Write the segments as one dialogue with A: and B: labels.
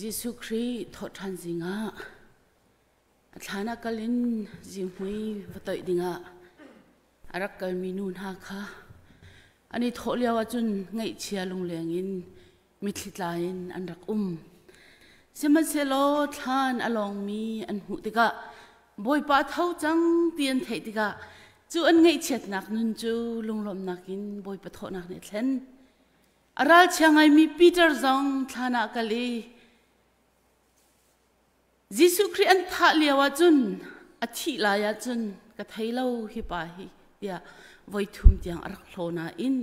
A: Jesuh Khrih thawhṭhan zingah a thlan ah kal in zihmui va toih dingah a rak kalmi nu hna kha an i thawh lio ahcun ngaihchia lungleng in mitthli tla in an rak um. Sihmanhsehlaw thlan a lawngmi an hmuh tikah Bawipa a tho cang ti an theih tikah cu an ngaihchiatnak nun cu lunglawmhnak in Bawipa thawhnak nih a thlen. A ralchia ngaimi Peter zong thlan ah kal i Jesuh Khrih an thah lio ahcun a thih lai ahcun ka thei lo hi pa hi tiah voithum tiang a rak hlaw nain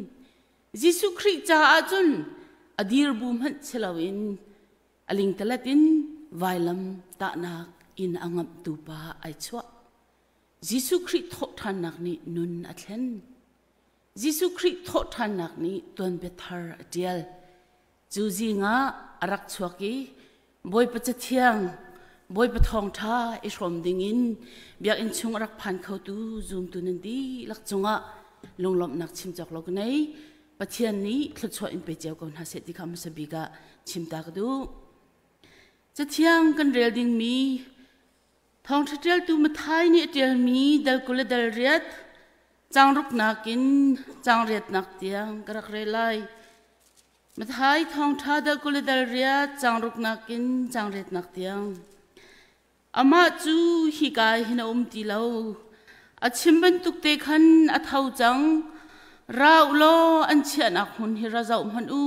A: Jesuh Khrih caah cun a dir bu hmanh si loin a lingtalet in vailam tahnak in a ngamhtu pa ai chuah. Jesuh Khrih thawhṭhannak nih nun a thlen. Jesuh Khrih thawhṭhannak nih tuanbia thar a ṭial. Cu zingah a rak chuak i Bawipa Cathiang, Bawipa thawngṭha i hrawm dingin biakinn chung a rak phan khotu zumtu nan dihlak cungah lunglawmhnak chim cawk lo ka nei. Pathian nih thluachuah in pe cio ko hna seh ti kha hmasa bik ah chim ta ka duh. Cathiang kan rel dingmi Thawngṭha ṭialtu Matthai nih a ṭialmi dal 20 le dal riat, caang ruknak in caang riatnak tiang ka rak rel lai. Matthai thawngṭha dal 20 le dal riat, caang ruknak in caang riatnak tiang. Amah cu hika hin a um ti lo. A chim bantuk te khan a tho cang. Ra u law an chiahnak hmun hi ra zoh hmanh u.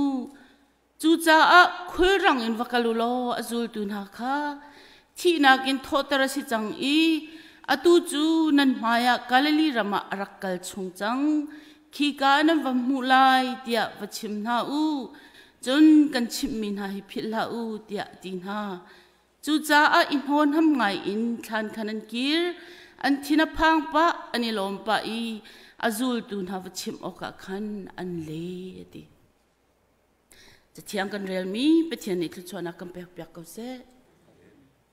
A: Cucaah khulrang in va kal u law a zultu hna kha thihnak in thawhter a si cang i atu cu nan hmaiah Galilee ram ah a rak kal chung cang. Khika ah nan va hmuh lai tiah va chim hna u. Cun kan chimhmi hna hi philh hlah u tiah a ti hna. Cucaah i hnawnham ngai in thlan khan an kir, an thin a phang pah, an i lawm pah i a zultu hna va chimh awkah khan an le a ti. Cathiang kan relmi Pathian nih thluachuahnak kan pekpiak ko seh.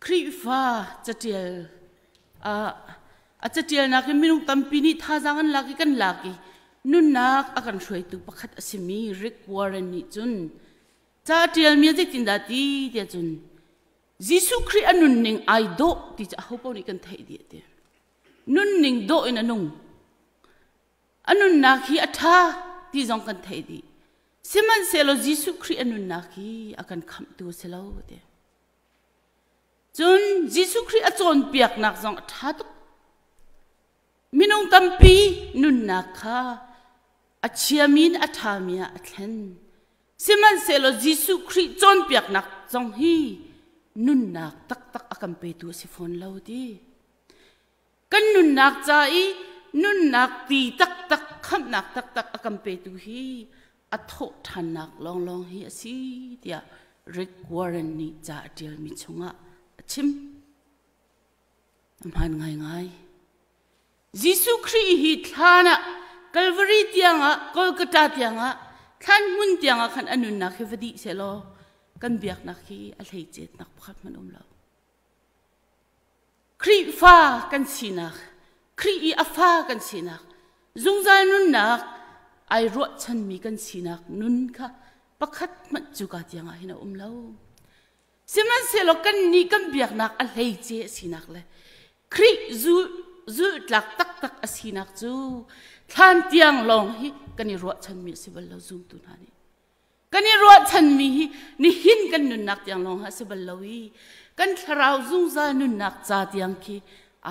A: Khrihfa catial a catialnak in minung tampi nih thazaang an lak i kan lak i nunnak a kan hruaitu pakhat a simi Rick Warren nih cun ca a ṭialmi a zeitindah ti tiah cun Jesuh Khrih a nunning ai dawh ti cu aho paoh nih kan theih dih ti. Nunning dawh in a nung. A nunnak hi a ṭha ti zong kan theih dih. Sihmanhsehlaw Jesuh Khrih a nunnak hi a kan khamhtu a si lo ti. Cun Jesuh Khrih a cawnpiaknak zong a ṭha tuk. Minung tampi nunnak kha a chiami in a ṭhami ah a thlen. Sihmanhsehlaw Jesuh Khrih cawnpiaknak zong hi nunnak taktak a kan petu a si fawn lo ti. Kan nunnak ca i nunnak ti taktak khamhnak taktak a kan petu hi a thawh ṭhannak lawnglawng hi a si tiah Rick Warren nih ca a ṭialmi chungah a chim. A hmaan ngaingai. Jesuh Khrih hi thlan ah Calvary tiangah Golgotha tiangah thlan hmun tiangah khan a nunnak hi va dih sehlaw kan biaknak hi a hleicetnak pakhat hmanh um lo. Khrihfa kan sinak, Khrih i a fa kan sinak, zungzal nunnak ai ruahchanmi kan sinak nun kha pakhat hmanh cuka tiangah hin a um lo. Sihmanhsehlaw kannih kan biaknak a hleice a sinak le Khrih zulhtlak taktak a sinak cu thlan tiang lawng hi kan i ruahchanmi a si bal lo zumtu hna nih. Kan i ruahchanmi hi nihin kan nunnak tiang lawng ah a si bal lo i kan thlarau zungzal nunnak ca tiang khi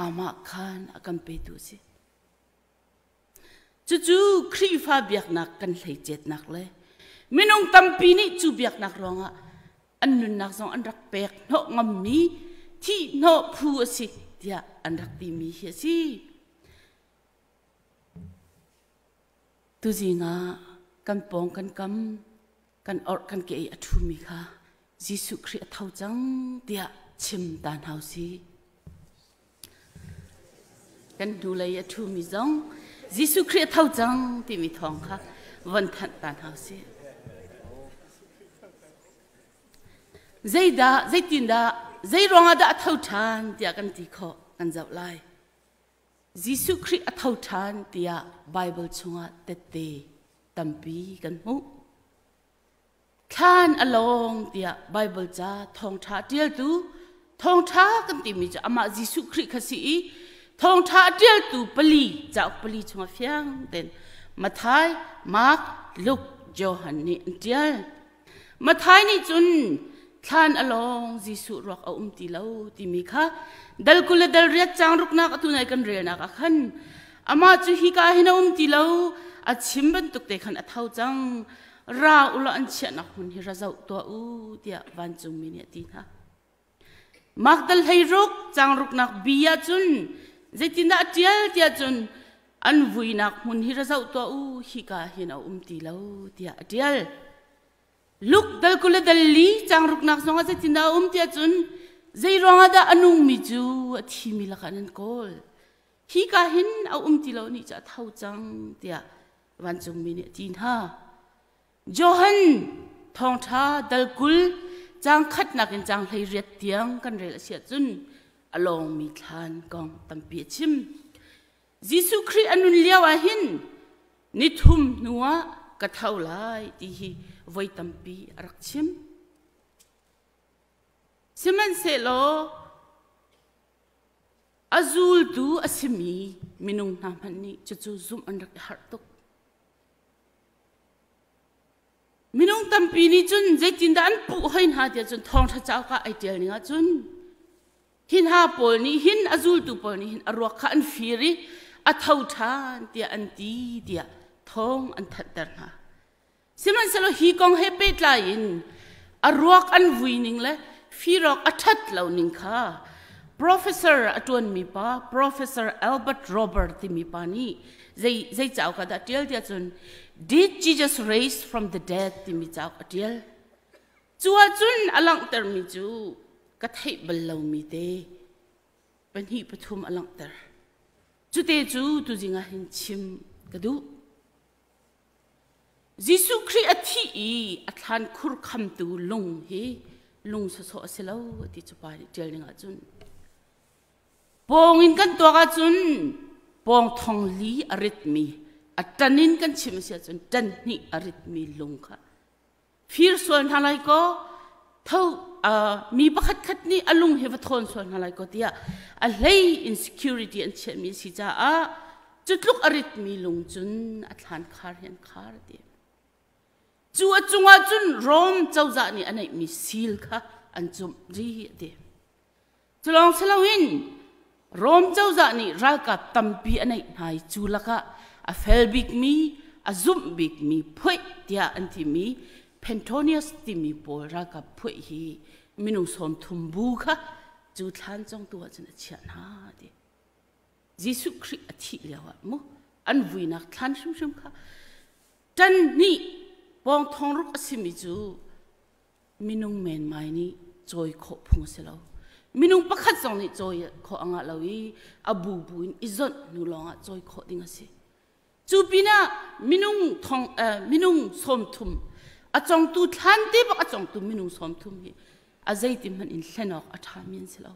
A: amah khan a kan petu a si. Cucu Khrihfa biaknak kan hleicetnak le minung tampi nih cu biaknak ruangah an nunnak zong an rak pek hnawh ngammi thih hnawh phu a si tiah an rak timi hi a si. Tuzing ah kan pawng kan kam kan orh kan ke i a ṭhumi kha Jesuh Khrih a tho cang tiah chim ta hna usih. Kan hnulei a ṭhumi zong Jesuh Khrih a tho cang timi thawng kha von thanh ta hna usih. Zeidah, zeitindah, zei ruangah dah a tho ṭhan tiah kan ti khawh kan zoh lai. Jesuh Khrih a tho ṭhan tiah Baibal chungah tette tampi kan hmuh. Thlan a lawng tiah Baibal ca thawngṭha ṭialtu thawngṭha kan timi cu amah Jesuh Khrih kha si i thawngṭha a ṭialtu pali cauk pali chungah fiang tein Matthai, Mark, Luke, Johan nih an ṭial. Matthai nih cun thlan a lawng Jesuh ruak a um ti lo timi kha dal 20 le dal 8 caang ruknak atu nai kan relnak ah khan amah cu hika hin a um ti lo a chim bantuk te khan a tho cang ra u law an chiahnak hmun hi ra zoh tuah u tiah vancungmi nih a ti hna. Mark dal 16 caang ruknak bi ah cun zeitindah a ṭial tiah cun an vuinak hmun hi ra zoh tuah u hika hin a um ti lo tiah a ṭial. Luke dal 20 le dal 4 caang ruknak zongah zeitindah a um tiah cun zei ruangah dah a nungmi cu a thimi lakah nan kawl hika hin a um ti lo nih cu a tho cang tiah vancungmi nih a ti hna. Johan thawngṭha dal 20 caang khatnak in caang 18 tiang kan rel a si ahcun a lawngmi thlan kong tampi a chim. Jesuh Khrih a nun lio ah hin nithum hnuah ka tho lai ti hi voi tampi a rak chim. Sihmanhsehlaw a zultu a simi minung hna hmanh nih cucu zumh an rak i harh tuk. Minung tampi nih cun zeitindah an puh hoi hna tiah cun thawngṭha cauk ah ai ṭial ning ahcun hi hna pawl nih hin a zultu pawl nih hin a ruak kha an fir i a tho ṭhan tiah an ti tiah thawng an thanhter hna. Sihmanhsehlaw hi kong he pehtlai in a ruak an vui ning le firawk a ṭhat lo ning kha professor a ṭuanmi pa Professor Albert Robert timi pa nih zei zei cauk ah dah ṭial tiah cun Did Jesus Raise from the Dead timi cauk a ṭial. Cu ahcun a langhtermi cu ka theih bal lomi te pahnih pathum a langhter. Cute cu tuzing ah hin chim ka duh. Jesuh Khrih a thih i a thlan khur khamtu lung hi lung sawsawh a si lo ti cu pa nih ṭial ning ahcun pawng in kan tuak ahcun pawng thong li a ritmi a ṭan in kan chim a si ahcun ṭan hnih a ritmi lung kha fir sual hna lai kaw tho mi pakhat khat nih a lung hi va thawn sual hna lai kaw tiah a hlei in security an chiahmi a si caah cu tluk a ritmi lung cun a thlan khar hi an khar ti cu a cungah cun Rome cozah nih a neihmi seal kha an cumh ri a ti. Cu lawng si loin Rom cozah nih ralkap tampi a neih hna i cu lakah a fel bikmi, a zumh bikmi phuih tiah an timi Pentonius timi pawl ralkap phuih hi minung 30 bu kha cu thlan congtu ah cun a chiah hna ti. Jesuh Khrih a thih lio ah mu an vuinak thlan hrimhrim kha ṭan hnih pawng thong ruk a simi cu minung menmai nih cawi khawh phung a si lo. Minung pakhat zong nih cawi khawh a ngah lo i a bubu in i zonh hnu lawngah cawi khawh ding a si. Cu pinah minung thong minung 30 a congtu thlan te bak a congtu minung 30 hi a zeiti hmanh in hlen awk a ṭhami an si lo.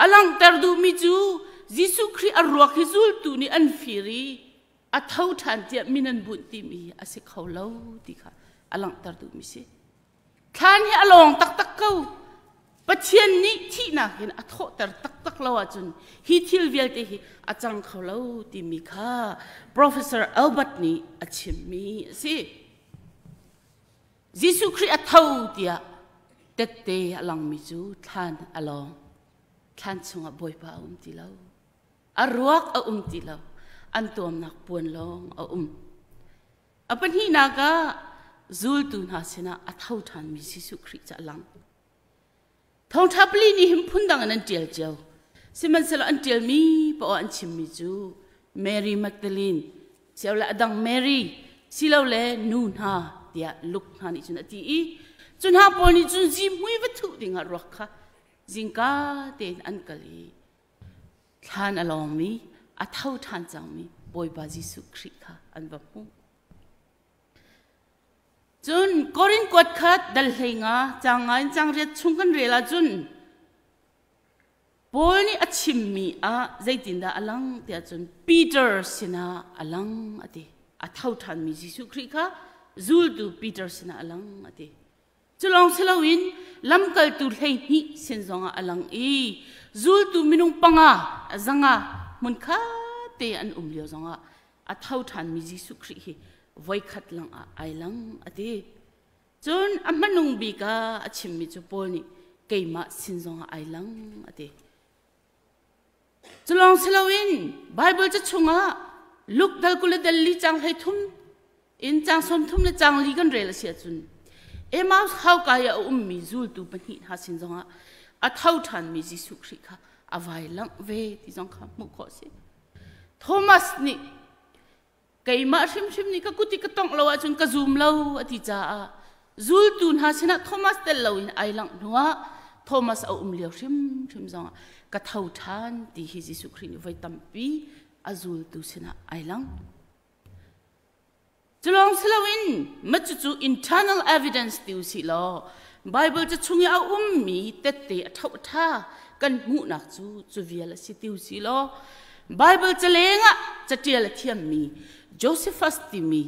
A: A langhter duhmi cu Jesuh Khrih a ruak hi zultu nih an fir i a tho ṭhan tiah min an bunh timi hi a si kho lo ti kha a langhter duhmi si. Thlan hi a lawng taktak ko. Pathian nih thihnak in a thawhter taktak lo ahcun hi thil vialte hi a cang kho lo timi kha Professor Albert nih a chimmi a si. Jesuh Khrih a tho tiah tette a langmi cu thlan a lawng. Thlan chungah Bawipa a um ti lo. A ruak a um ti lo. An tuamnak puan lawng a um. A pahnihnak ah zultu hna sinah a tho ṭhanmi Jesuh Khrih cu a lang. Thawngṭha pali nih hin phundang in an ṭial cio. Sihmanhsehlaw an ṭialmi paoh an chimmi cu Mary Magdalene, silole a dang Mary, silole nu hna tiah Luke hna nih cun a ti i cu hna pawl nih cun zihmui va thuh dingah ruak kha zingka tein an kal i thlan a lawngmi a tho ṭhan cangmi Bawipa Jesuh Khrih kha an va hmuh. Cun Korin kuat khat dal 15 caang nga in caang riat chung kan rel ahcun Paul nih a chimmi ah zeitindah a lang tiah cun Peter sinah a lang a ti. A tho ṭhanmi Jesuh Khrih kha. zultu Peter sinah a lang a ti. Culawng si loin lamkaltu 12 sin zongah a lang i zultu minung panga zanga hmunkhat te an um lio zongah a tho ṭhanmi Jesuh Khrih hi voikhat lang ah ai lang a ti. Cun a hmanung bik ah a chimmi cu Paul nih keimah sin zongah ai lang a ti. Culawng si loin Baibal ca chungah Luke dal 20 le dal li cang 33 in cang 30 le cang li kan rel a si ahcun Emmaus hauka i a ummi zultu pahnih hna sin zongah a tho ṭhanmi Jesuh Khrih kha a vai langh ve ti zong kha hmuh khawh a si. Thomas nih keimah hrimhrim nih ka kut i ka tongh lo ahcun ka zum lo a ti caah zultu hna sinah Thomas tel loin ai langh hnuah Thomas a um lio hrimhrim zongah ka tho ṭhan ti hi Jesuh Khrih nih voi tampi a zultu sinah ai lang. Culawng si loin mah cucu internal evidence ti usih law Bible ca chung i a ummi tette a ṭho ṭha kan hmuhnak cu cu vial a si ti usih law Bible ca lengah caṭial a thiammi Josephus timi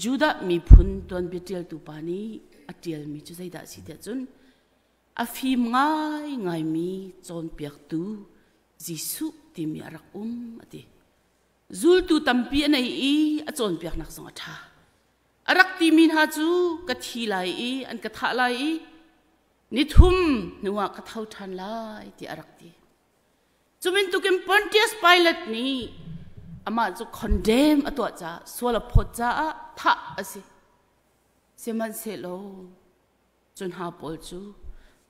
A: Judah miphun tuanbia ṭialtu pa nih a ṭialmi cu zeidah a si tiah cun a fim ngaingaimi cawnpiaktu Jesuh timi a rak um a ti. Zultu tampi a nei i a cawnpiaknak zong a ṭha. A rak timi hna cu ka thi lai i an ka thah lai i nithum hnuah ka tho ṭhan lai tiah a rak ti. Cu bantukin Pontius Pilate nih amah cu condemn a tuah caah sual a phawt caah thah a si. Sihmanhsehlaw cu hna pawl cu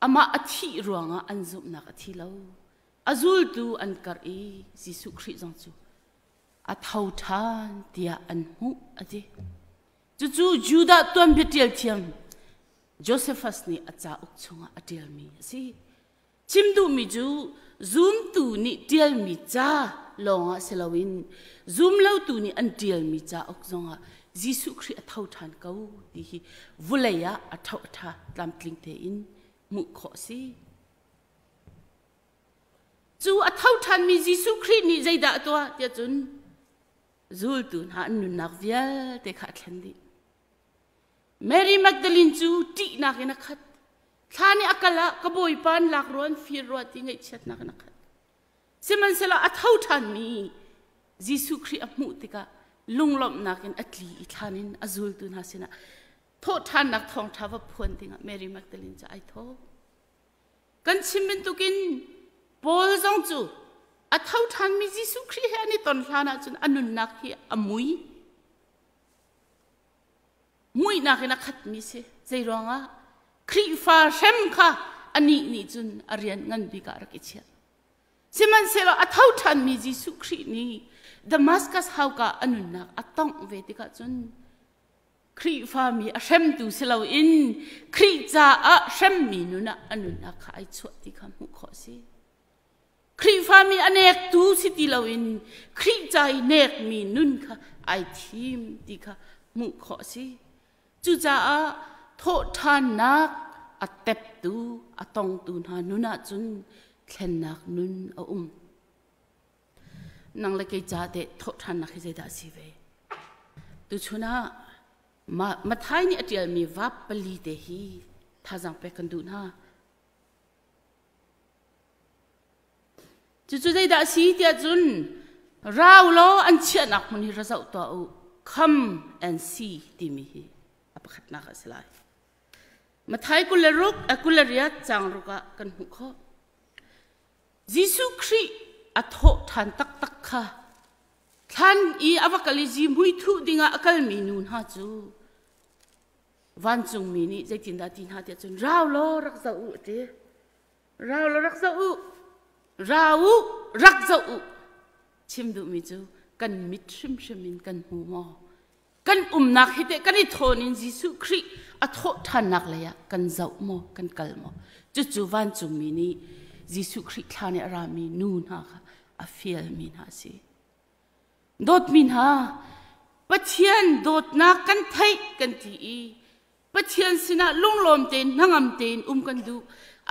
A: amah a thih ruangah an zumhnak a thi lo. A zultu an karh i Jesuh Khrih zong cu a tho ṭhan tiah an hmuh a ti. Cucu Judah tuanbia ṭial thiam Josephus nih a cauk chungah a ṭialmi a si. Chim duhmi cu zumtu nih ṭialmi ca lawngah si loin zumlotu nih an ṭialmi cauk zongah Jesuh Khrih a tho ṭhan ko ti hi vulei ah a tho a ṭha tlamtling tein hmuh khawh a si. Cu a tho ṭhanmi Jesuh Khrih nih zeidah a tuah tiah cun zultu hna an nunnak vialte kha a thlen dih. Mary Magdalene cu ṭihnak in a khat. Thla nih a kal ah ka bawipa an lak rua an fir rua ti ngaihchiatnak in a khat. Sihmanhsehlaw a tho ṭhanmi Jesuh Khrih a hmuh tikah lunglawmhnak in a tli i thlan in a zultu hna sinah thawhṭhannak thawngṭha va phuan dingah Mary Magdalene cu ai thawh. Kan chim bantukin Paul zong cu a tho ṭhanmi Jesuh Khrih he an i ton hlan ahcun a nunnak hi a mui. Muihnak in a khatmi si. Zei ruangah? Khrihfa hrem kha anih nih cun a rian ngan bik ah rak i chiah. Sihmanhsehlaw a tho ṭhanmi Jesuh Khrih nih Damascus hauka a nunnak a tongh ve tikah cun Khrihfami a hremtu si loin Khrih caah hremmi nun ah a nunnak kha ai chuah ti kha hmuh khawh a si. Khrihfami a nektu si ti loin Khrih ca i nekmi nun kha ai thim ti kha hmuh khawh a si. Cucaah thawhṭhannak a teptu, a tongtu hna nun ahcun thlennak nun a um. Nang le kei ca teh thawhṭhannak hi zeidah a si ve? Tuchun ah Mathai nih a ṭialmi vap pali te hi thazaang pek kan duh hna. Cucu zeidah a si tiah cun rau law an chiahnak hmun hi ra zoh tuah u. Come and see timi hi a pakhatnak a si lai. Mathai 26, 28 caang ruk ah kan hmuh khawh. Jesuh Khrih a thawh ṭhan taktak kha thlan i a va kal i zihmui thuh dingah a kalmi nu hna cu vancungmi nih zeitindah ti hna tiah cun rau law rak zoh u a ti. Rau law rak zoh u. Rau u, rak zoh u. Chim duhmi cu kan mit hrimhrim in kan hmu maw? Kan umnak hi teh kan i thawn in Jesuh Khrih a thawh ṭhannak lei ah kan zoh maw, kan kal maw? Cucu vancungmi nih Jesuh Khrih thlan i a rami nu hna kha a fialmi hna a si. Dawtmi hna, Pathian dawtnak kan theih kan ti i Pathian sinah lunglawm tein hnangam tein um kan duh.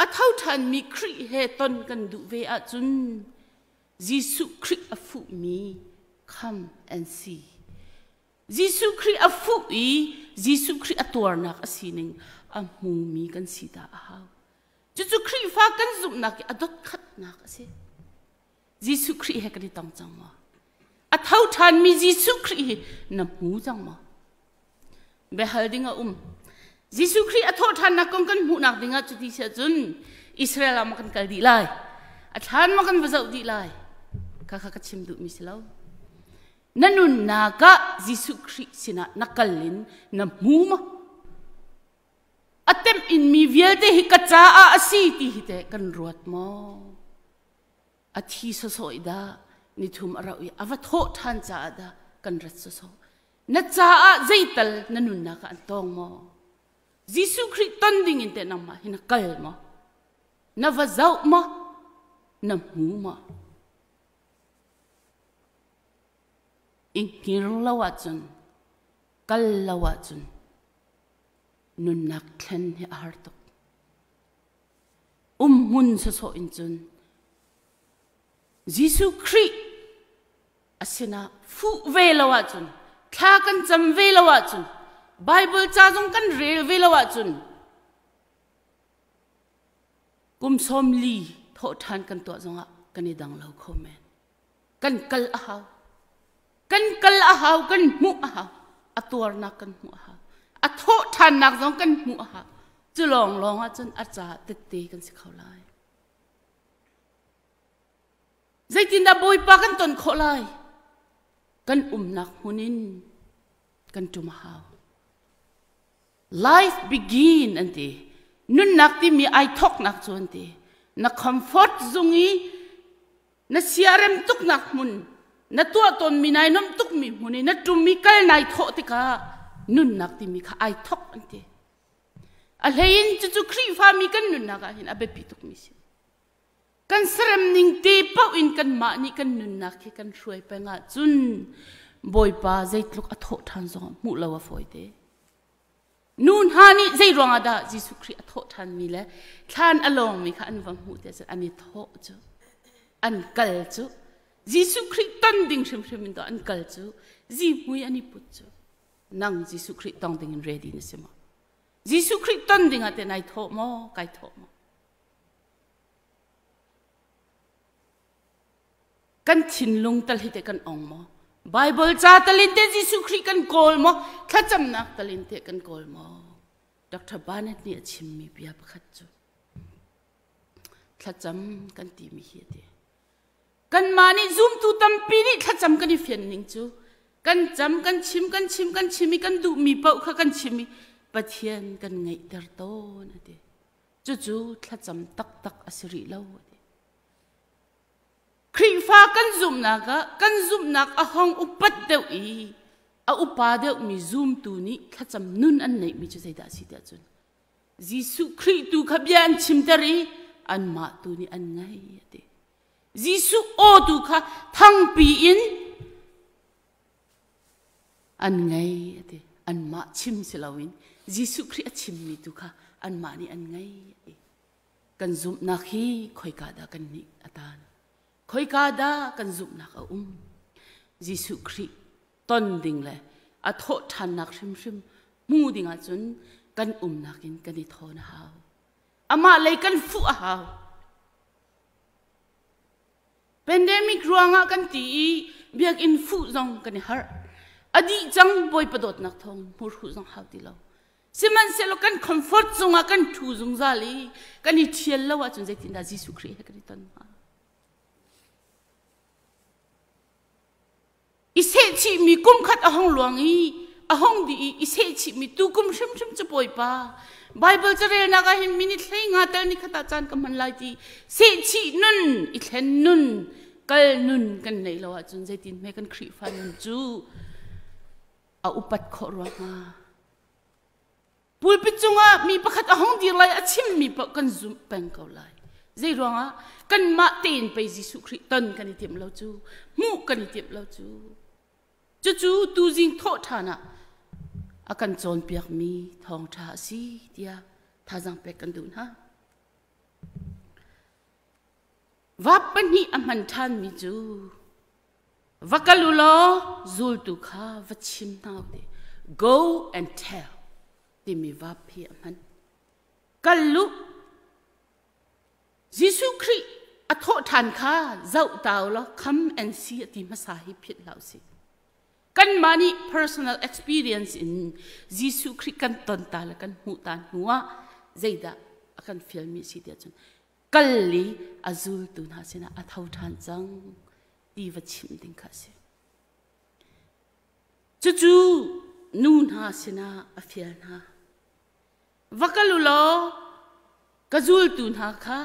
A: A tho ṭhanmi Khrih he ton kan duh ve ahcun Jesuh Khrih a fuhmi come and see. Jesuh Khrih a fuh i Jesuh Khrih a tuarnak a sining a hmumi kan si ta a hau. Cucu Khrihfa kan zumhnak i a dotkhatnak a si. Jesuh Khrih he kan i tong cang maw? A tho ṭhanmi Jesuh Khrih hi na hmu cang maw? Biahal ding a um. Jesuh Khrih a thawhṭhannak kong kan hmuhnak ding ah cuti si ahcun Israel ah maw kan kal dih lai? A thlan maw kan va zoh dih lai? Kha kha ka chim duhmi si lo. Na nunnak ah Jesuh Khrih sinah na kal in na hmu maw? A temh in mi vialte hi ka caah a si ti hi teh kan ruat maw? A thi sawsawh i dah nithum a rauh i a va thawh ṭhan caah dah kan rat sawsawh. Na caah zeital na nunnak ah an tawng maw? Jesuh Khrih ton ding in teh nangmah hi na kal maw? Na va zoh maw? Na hmu maw? I hngir lo ahcun, kal lo ahcun nunnak thlen hi a har tuk. Umhmun sawsawh in cun Jesuh Khrih a sinah fuh ve lo ahcun, thla kan cam ve lo ahcun, Bible ca zong kan rel ve lo ahcun kum 40 thawhṭhan kan tuah zongah kan i dang lo kho men. Kan kal a hau. Kan kal a hau, kan hmuh a hau. A tuarnak kan hmuh a hau. A thawh ṭhannak zong kan hmuh a hau. Cu lawnglawng ahcun a caah tette kan si kho lai. Zeitindah Bawipa kan ton khawh lai? Kan umnak hmun in kan ṭum a hau. Life begin an ti. Nunnak timi ai thawknak cu an ti. Na comfort zung i na siarem tuknak hmun, na tuah tawnmi nai nuamh tukmi hmun i na ṭum i kal nai thawh tikah nunnak timi kha ai thawk an ti. A hlei in cucu Khrihfami kan nunnak ah hin a biapi tukmi si. Kan serem ning te paoh in kanmah nih kan nunnak hi kan hruai peng ahcun Bawipa zeitluk a thawh ṭhan zong hmuh lo a fawi te. Nu hna nih zei ruangah dah Jesuh Khrih a thawh ṭhanmi le thlan a lawngmi kha an va hmuh te cun an i thawh cu an kal cu Jesuh Khrih ton ding hrimhrim in an kal cu zihmui an i put cu nang Jesuh Khrih tong ding in ready na si maw? Jesuh Khrih ton ding ah te nai thawh maw kai thawh maw? Kan thinlung tal hi te kan ong maw? Bible ca talin te Jesuh Khrih kan kawl maw? Thlacamnak talin te kan kawl maw? Dr. Barnett nih a chimmi bia pakhat cu thlacam kan timi hi a ti. Kanmah nih zumtu tampi nih thlacam kan i fian ning cu kan cam kan chim kan chim kan chim i kan duhmi paoh kha kan chim i Pathian kan ngaihter tawn a ti. Cucu thlacam taktak a si rih lo a ti. Khrihfa kan zumhnak ah kan zumhnak a hong upat deuh i a upa deuhmi zumtu nih thlacam nun an neihmi cu zeidah a si tiah cun Jesuh Khrih tu kha bia an chimter i anmah tu nih an ngei a ti. Jesuh aw tu kha thangpi in an ngei a ti. Anmah chim si loin Jesuh Khrih a chimmi tu kha anmah nih an ngei a ti. Kan zumhnak hi khoika dah kan nih a tan? Khoika dah kan zumhnak a um? Jesuh Khrih ton ding le a thawh ṭhannak hrimhrim hmu ding ahcun kan umnak in kan i thawn a hau. Amah lei kan fuh a hau. Pandemic ruangah kan ti i biakinn fuh zong kan i harh. A dih cang Bawipa dawtnak thawng hmurhuh zong hau ti lo. Sihmanhsehlaw kan comfort zungah kan ṭhu zungzal i kan i ṭhial lo ahcun zeitindah Jesuh Khrih he kan i ton hnga? I sehchihmi kum khat a hong luang i a hong dih i i sehchihmi tu kum hrimhrim cu Bawipa Bible carelnak ah hin minute 15 tal ni khat ah caan ka hman lai ti sehchih nun i thlen nun kal nun kan neih lo ahcun zeitin hme kan Khrihfa nun cu a upat khawh rua hnga Pulpit cungah mi pakhat a hong dir lai a chimmi paoh kan zumh peng ko lai. Zei ruangah kanmah tein pei Jesuh Khrih ton kan i timh lo cu, hmuh kan i timh lo cu. Cucu tuzing thawh ṭhan ah a kan cawnpiakmi thawngṭha a si tiah thazaang pek kan duh hna. Vap pahnih a hman ṭhanmi cu. Va kal u law zultu kha va chim hna u ti. Go and tell timi verb hi a hman. Kal u. Jesuh Khrih a thawh ṭhan kha zoh ta u law come and see a ti hmasa hi philh hlah u sih. Kanmah nih personal experience in Jesuh Khrih kan ton ta le kan hmuh ta hnu ah zeidah a kan fialmi a si tiah cun kal i a zultu hna sinah a tho ṭhan cang ti va chimh ding kha a si. Cucu nu hna sinah a fial hna. Va kal u law ka zultu hna kha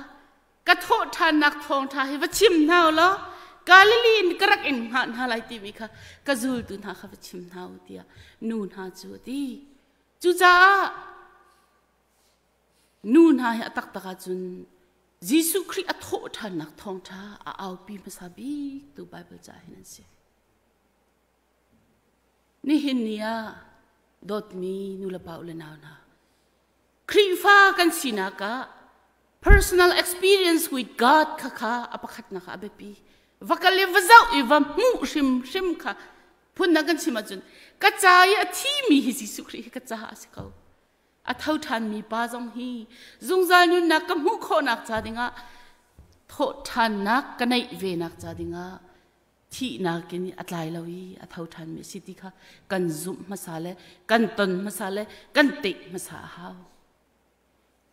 A: ka thawhṭhannak thawngṭha hi va chim hna u law Galilee in ka rak in hngah hna lai timi kha ka zultu hna kha va chim hna u tiah nu hna cu a ti. Cucaah nu hna hi a taktak ahcun Jesuh Khrih a thawhṭhannak thawngṭha a aupi hmasa bik tu Baibal ca hin an si. Nihin ni ah dawtmi nulepa u le nau hna, Khrihfa kan sinak ah personal experience with God kha kha a pakhatnak ah a biapi. Va kal i va zoh i va hmuh hrimhrim kha phundang kan chim ahcun ka ca i a thimi hi Jesuh Khrih hi ka caah a si ko. A tho ṭhanmi pa zong hi zungzal nunnak ka hmuh khawhnak ca dingah thawh ṭhannak ka neih venak ca dingah thihnak in a tlai lo i a tho ṭhanmi a si ti kha kan zumh hmasa le kan ton hmasa le kan teih hmasa a hau.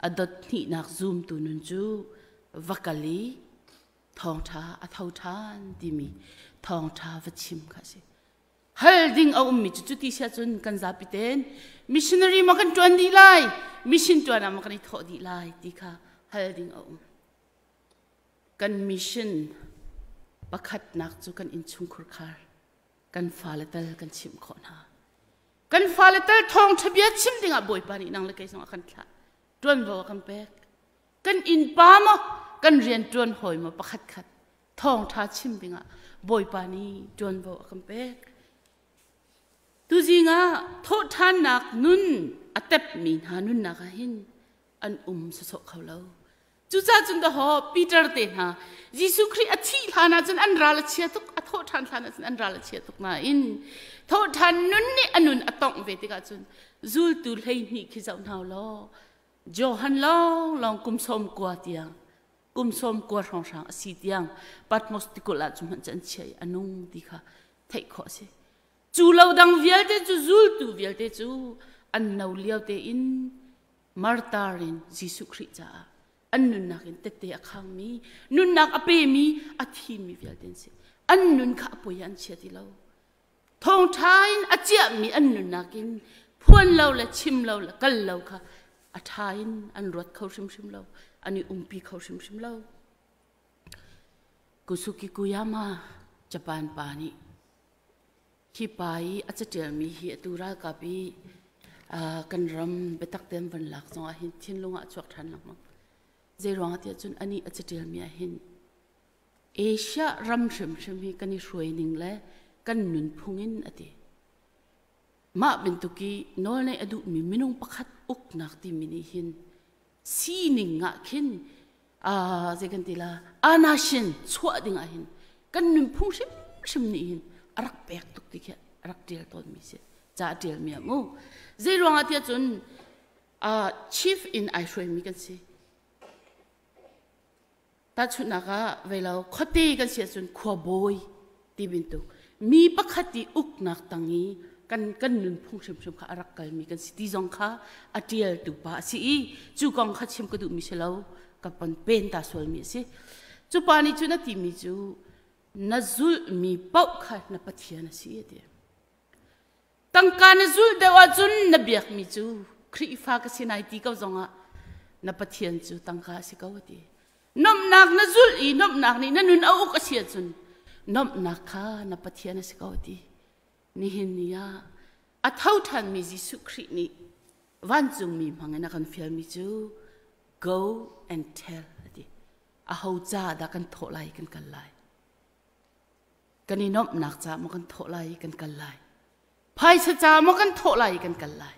A: A dot hnihnak zumtu nun cu va kal i thawngṭha a tho ṭhan timi thawngṭha va chim kha a si. Hal ding a ummi cu cuti si ahcun kan zapi ten missionary maw kan ṭuan dih lai, mission ṭuan ah maw kan i thawh dih lai ti kha hal ding a um. Kan mission pakhatnak cu kan innchungkhur khar kan fale tal kan chimh khawh hna. Kan fale tal thawngṭha bia chim dingah Bawipa nih nang le kei zong a kan thlah. Ṭuanvo a kan pek. Kan innpa maw kan rian ṭuan hawi maw pakhat khat thawngṭha chim dingah Bawipa nih ṭuanvo a kan pek. Tuzing ah thawhṭhannak nun a tepmi hna nunnak ah hin an um sawsawh kho lo. Cucaah cun dahawh Peter te hna Jesuh Khrih a thih hlan ah cun an ral a chia tuk, a thawh ṭhan hlan ah cun an ral a chia tuk nain thawhṭhan nun nih a nun a tongh ve tikah cun zultu 12 khi zoh hna law Johan lawnglawng kum 90 tiang kum 90 hrawnghrang a si tiang Patmos tikulh ah cu hmanh cu an chia i a nung ti kha theih khawh a si. Cu lo dang vialte cu zultu vialte cu an no lio tein martar in Jesuh Khrih caah an nunnak in tette a khangmi nunnak a pemi a thimi vialte an si. An nun kha a poi an chia ti lo. Thawngṭha in a ciahmi an nunnak in phuan lo le chim lo le kal lo kha a ṭha in an ruat kho hrimhrim lo. An i umpi kho hrimhrim lo. Kusuki Kuyama Japan pa nih Hi pa i a caṭialmi hi atu ralkap i kan ram biatak tein van lak zong ah hin thinlung ah a chuak ṭhan lengmang. Zeiruang ah tiah cun anih a caṭialmi ah hin Asia ram hrimhrim hi kan i hruai ning le kan nunphung in a ti. Mah bantuk i nawlneih a duhmi minung pakhat uknak timi nih hin sining ah khin zei kan ti la anashin chuah ding ah hin kan nunphung hrimhrim nih hin a rak pek tuk ti khi a rak tial tawnmi si ca a tialmi ah mu zei ruangah tiah cun chief in ai hruaimi kan si Tahchunhnak ah veilo khuate kan si ahcun khuabawi ti bantuk mi pakhat i uknak tang i kan kan nunphung hrimhrim kha a rak kalmi kan si ti zong kha a ṭialtu pa a si i cu kong kha chim ka duhmi si lo ka pon pen ta sualmi a si. Cu pa nih cun a timi cu na zulhmi paoh kha na Pathian a si a ti. Tangka na zulh deuh ahcun na biakmi cu Khrihfa ka si nai ti ko zongah na Pathian cu tangka a si ko a ti. Nomhnak na zulh i nomhnak nih na nun a uk a si ahcun nomhnak kha na Pathian a si ko a ti. Nihin ni ah a tho ṭhanmi Jesuh Khrih nih vancungmi hmangin a kan fialmi cu go and tell a ti. Aho ca dah kan thawh lai kan kal lai. Kan i nuamhnak caah maw kan thawh lai i kan kal lai? Phaisa caah maw kan thawh lai i kan kal lai?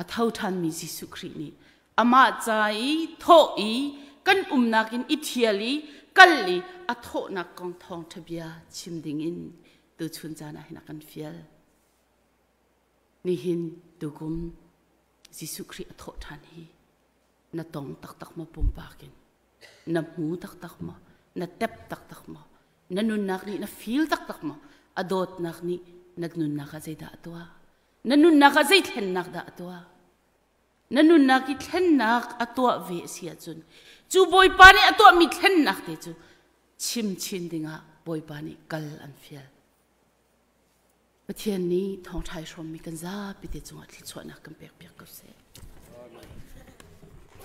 A: A tho ṭhanmi Jesuh Khrih nih amah ca i thawh i kan umnak in i thial i kal i a thawhnak kong thawngṭha bia chim dingin tuchun caan ah hin a kan fial. Nihin tukum Jesuh Khrih a thawh ṭhan hi na tong taktak maw pumpak in na hmu taktak maw na tep taktak maw na nunnak nih na feel taktak maw a dawtnak nih na nunnak ah zeidah a tuah na nunnak ah zei thlennak dah a tuah na nunnak i thlennak a tuah ve a si ahcun cu Bawipa nih a tuahmi thlennak te cu chim chin dingah Bawipa nih kal an fial Pathian nih thawngṭha i hrawmmi kan zapi te cungah thluachuahnak kan pek piak ko seh.
B: Amen.